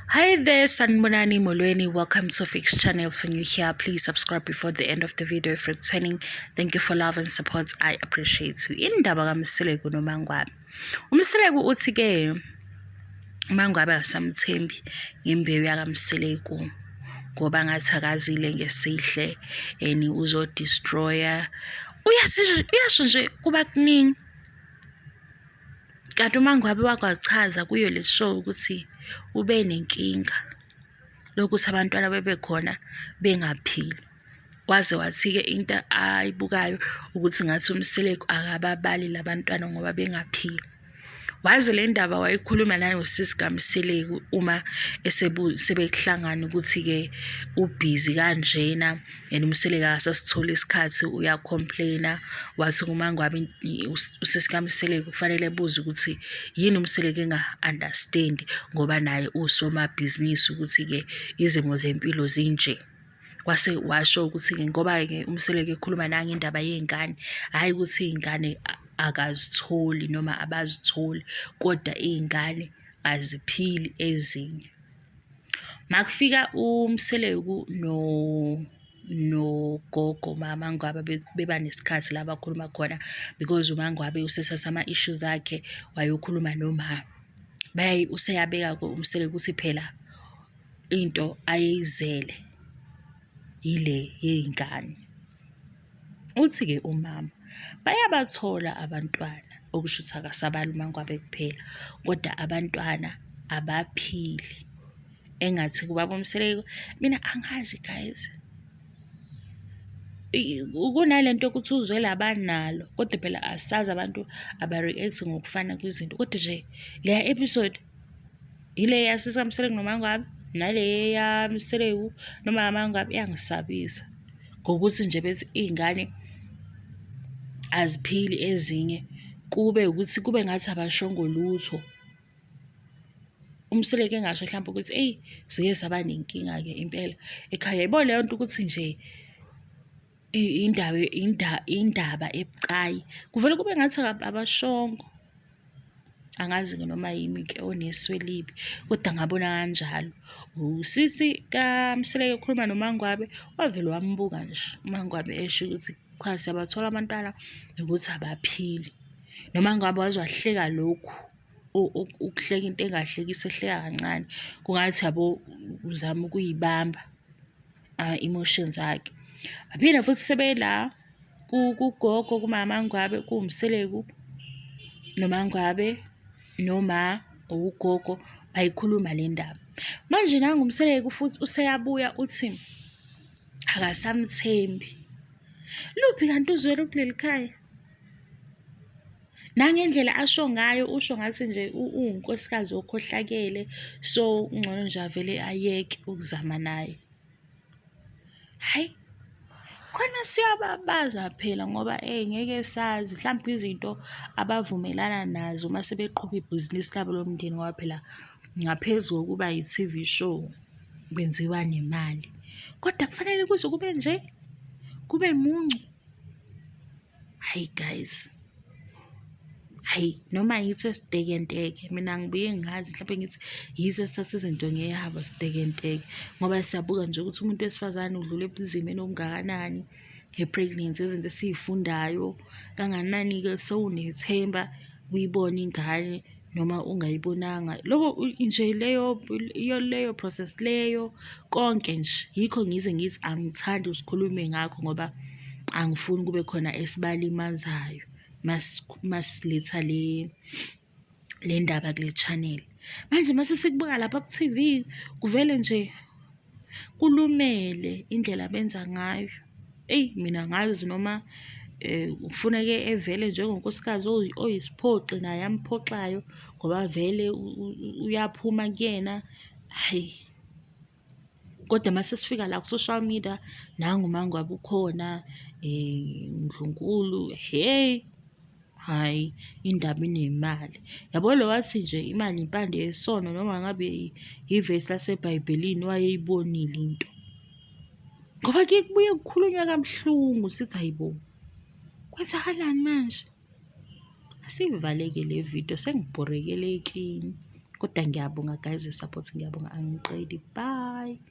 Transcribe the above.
Hi there, Sanibonani Molweni. Welcome to Fix Channel. If you're new here, please subscribe before the end of the video. If returning, thank you for love and support. I appreciate you. Indaba kaMseleku noMangwabe. UMseleku uthi-ke uMangwabe akasamthembi ngembewu yakaMseleku ngoba ngathi akazile ngesihle and uzodestroya. Uyasho nje kuba kuningi. Kanti uMangwabe wakwachaza kuyo le show ukuthi ube nenkinga lokuthi abantwana bebekhona bengaphili. Waze wathi-ke into ayibukayo ukuthi ngathi uMseleku akababali labantwana ngoba bengaphili. Waze le ndaba wayikhuluma nanosisi kaMseleku uma sebekuhlangana ukuthi-ke ubhizi kanjena and uMseleku akasasitholi isikhathi uya-complain-a. Wathi kuMangwabe usisi kaMseleku kufanele ebuze ukuthi yini uMseleku enga-understand ngoba naye uwusomabhizinisi ukuthi-ke izimo zempilo zinje. Wase washo ukuthi-ke ngoba-ke uMseleku ekhuluma nangendaba yey'ngane, hhayi ukuthi iy'ngane akazitholi noma abazitholi kodwa iy'ngane aziphili ezinye. Makufika uMseleku nogogo MaMangwabe beba nesikhathi la bakhuluma khona because uMangwabe usethatha ama-issues akhe wayokhuluma noma. Useyabeka-ke uMseleku ukuthi phela into ayeyizele yile yey'ngane. Uthi-ke umama bayabathola abantwana okusho ukuthi akasabali uMangwabe kuphela kodwa abantwana abaphili. Engathi kubaba uMseleku mina angazi guys. Kunalento yokuthi uzwela abanalo kodwa phela asazi abantu aba-react ngokufana kwizinto kodwa nje leya episode ile yasisi kaMseleku noMangwabe nale yaMseleku noma kaMangwabe iyangisabisa ngokuthi nje bethi iy'ngane aziphili ezinye kube ukuthi kube ngathi abashongo lutho. UMseleku engasho hlampe ukuthi eyi sike saba nenkinga-ke impela ekhaya. Yabo leyo nto ukuthi nje indaba indaba ebucayi kuvele kube ngathi abashongo. Angazi-ke noma yimi-ke onesu elibi kodwa ngabona kanjalo. Usisi kaMseleku ekhuluma noMangwabe wavele wambuka nje uMangwabe esho ukuthi cha siyabathola abantwana nokuthi abaphili. NoMangwabe waze wahleka lokhu ukuhleka into engahlekisi ehleka kancane kungathi yabo uzama ukuyibamba emotions akhe. Baphinde futhi sebela kugogo kuMaMangwabe kuwuMseleku noMangwabe noma ugogo bayikhuluma le ndaba. Manje nangu uMseleku futhi useyabuya uthi akasamthembi. Luphi kanti uzwelo kuleli khaya? Nangendlela asho ngayo usho ngathi nje uwunkosikazi okhohlakele so kungcono nje avele ayeke ukuzama naye. Hhayi, khona siyababaza phela ngoba ngeke sazi mhlampe izinto abavumelana nazo uma sebeqhuba ibhizinisi labo lomndeni ngoba phela ngaphezu kokuba i-T_V show kwenziwa nemali. Kodwa kufanele kuze kube nje, kube muncu. Hhayi guys, hhayi noma yithi esitekenteke mina ngibuye ngingazi mhlampe ngithi yithi esithatha izinto ngehaba sitekenteke ngoba siyabuka nje ukuthi umuntu wesifazane udlula ebunzimeni obungakanani nge-pregnancy, izinto esiy'fundayo kangakanani-ke sewunethemba uyibone ingane noma ungayibonanga. Loko nje leyo leyo process leyo konke nje yikho ngize ngithi angithandi sikhulume ngakho ngoba angifuni kube khona esibalimazayo masiletha le le ndaba kule channel. Manje mase sikubuka lapha ku-T_V kuvele nje kulumele indlela abenza ngayo. Eyi mina angazi noma kufuneke evele njengonkosikazi oyisiphoxi naye amphoxayo ngoba vele uyaphuma kuyena, hhayi. Kodwa mase sifika la ku-social media nangu uMangwabe ukhona uNdlunkulu, hheyi, hhayi indaba inemali. Yabo lo wathi nje imali impande yesono noma ngabe ivesi laseBhayibhelini wayeyibonile into. Ngoba kuye kubuye kukhulunywe kabuhlungu sithi hhayi bo, kwenzakalani manje? Asiyivaleke le video sengibhorekele kini. Kodwa ngiyabonga guys, support, ngiyabonga, angiqedi. Bye.